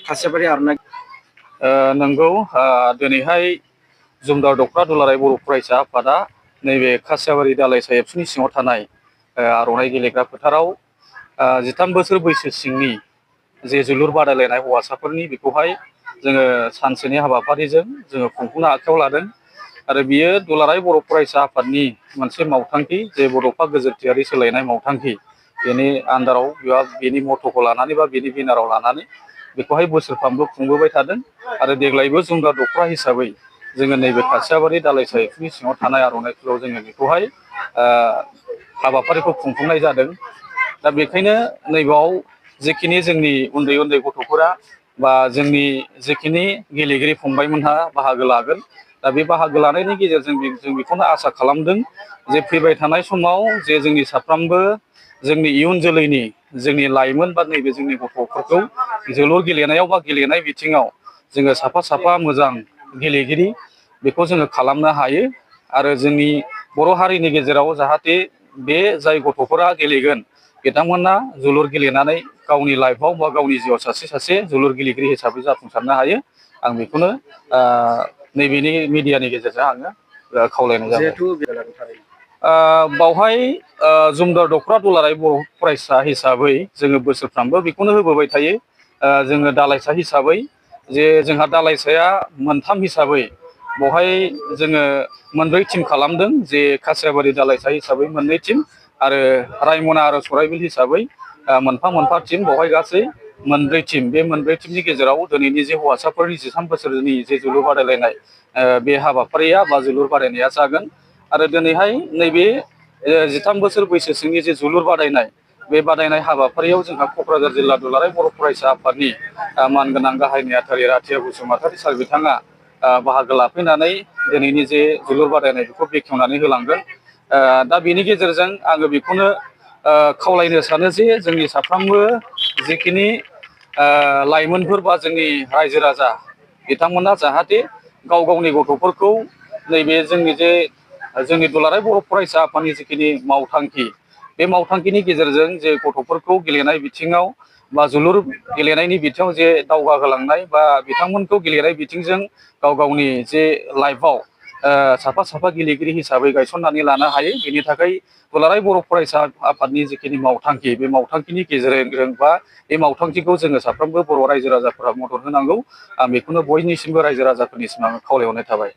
खासियाबारि आर'नाइ नंगौ दिनैहाय जुमदार दख'रा दुलाराय बर' फरायसा आफादा नैबे खासियाबारि दालाइसा एबसुनि सिङाव थानाय आर'नाइ गेलेग्रा फोथाराव 13 बोसोर बैसो सिंनि जे जोलुर बादायलायनाय हौवासाफोरनि बेखौहाय जोङो सानसेनि हाबाफारिजों जोङो खुंफुंनो आखायाव लादों आरो बियो दुलाराय बर' फरायसा आफादनि मोनसे मावथांखि जे बड'फा गोजोरथियारि सोलायनाय मावथांखि बेनि आन्दाराव बेनि मट'खौ लानानै बा बेनि बेनाराव लानानै बेखौहाय बोसोरफ्रामबो खुंबोबाय थादों आरो देग्लायबो जुमदार दख'रा हिसाबै जोङो नैबे खासियाबारि दालाइसा एबसुनि सिङाव थानाय आर'नाइफोराव जोङो बेखौहाय हाबाफारिखौ खुंफुंनाय जादों। दा बेखायनो नैबाव जेखिनि जोंनि उन्दै उन्दै गथ'फोरा बा जोंनि जेखिनि गेलेगिरि फंबायमोनहा बाहागो लागोन दा बे बाहागो लानायनि गेजेरजों जों बेखौनो आसा खालामदों जे फैबाय थानाय समाव जे जोंनि साफ्रोमबो जोंनि इयुन जोलैनि जोंनि लाइमोन बा नैबे जोंनि गथ'फोरखौ जोलुर गेलेनायाव बा गेलेनाय बिथिङाव जोङो साफा साफा मोजां गेलेगिरि बेखौ जोङो खालामनो हायो आरो जोंनि बर' हारिनि गेजेराव जाहाथे बे जाय गथ'फोरा गेलेगोन बिथांमोना जोलुर गेलेनानै गावनि लाइफआव बा गावनि जिउआव सासे जोलुर गेलेगिरि हिसाबै जाफुंसारनो हायो आं बेखौनो नैबेनि मिडियानि गेजेरजों आङो खावलायनाय जाबाय। बावहाय जुमदार दख'रा दुलाराय बर' फरायसा हिसाबै जोङो बोसोरफ्रामबो बेखौनो होबोबाय थायो। जोङो दालाइसा हिसाबै जे जोंहा दालाइसाया मोनथाम हिसाबै बेवहाय जोङो मोनब्रै टिम खालामदों जे खासियाबारि दालाइसा हिसाबै मोननै टिम आरो रायमना आरो सराइबिल हिसाबै मोनफा मोनफा टिम बेवहाय गासै मोनब्रै टिम बे मोनब्रै टिमनि गेजेराव दिनैनि जे हौवासाफोरनि 13 बोसोरनि जे जोलुर बादायलायनाय बे हाबाफारिया बा जोलुर बादायनाया जागोन आरो दिनैहाय नैबे 13 बोसोर बैसो सिंनि जे जोलुर बादायनाय बे बादायनाय हाबाफारियाव जोंहा क'क्राझार जिल्ला दुलाराय बर' फरायसा आफादनि मानगोनां गाहाय नेहाथारि राथिया बसुमतारी सार बिथाङा बाहागो लाफैनानै दिनैनि जे जोलुर बादायनाय बेखौ बेखेवनानै होलांगोन। दा बेनि गेजेरजों आङो बेखौनो खावलायनो सानो जे जोंनि साफ्रोमबो जिखिनि लाइमोनफोर बा जोंनि रायजो राजा बिथांमोना जाहाथे गाव गावनि गथ'फोरखौ नैबे जोंनि दुलाराय बर' फरायसा आफादनि जिखिनि मावथांखि बे मावथांखिनि गेजेरजों जे गथ'फोरखौ गेलेनाय बिथिङाव बा जोलुर गेलेनायनि बिथिङाव जे दावगाहोलांनाय बा बिथांमोनखौ गेलेनाय बिथिंजों गाव गावनि जे लाइफआव साफा साफा गेलेगिरि हिसाबै गायसननानै लानो हायो बेनि थाखाय दुलाराय बर' फरायसा आफादनि जिखिनि मावथांखि बे मावथांखिनि गेजेरजों बा बे मावथांखिखौ जोङो साफ्रोमबो बर' रायजो राजाफोरा मदद होनांगौ आं बेखौनो बयनिसिमबो रायजो राजाफोरनिसिम आं खावलायहरनाय थाबाय।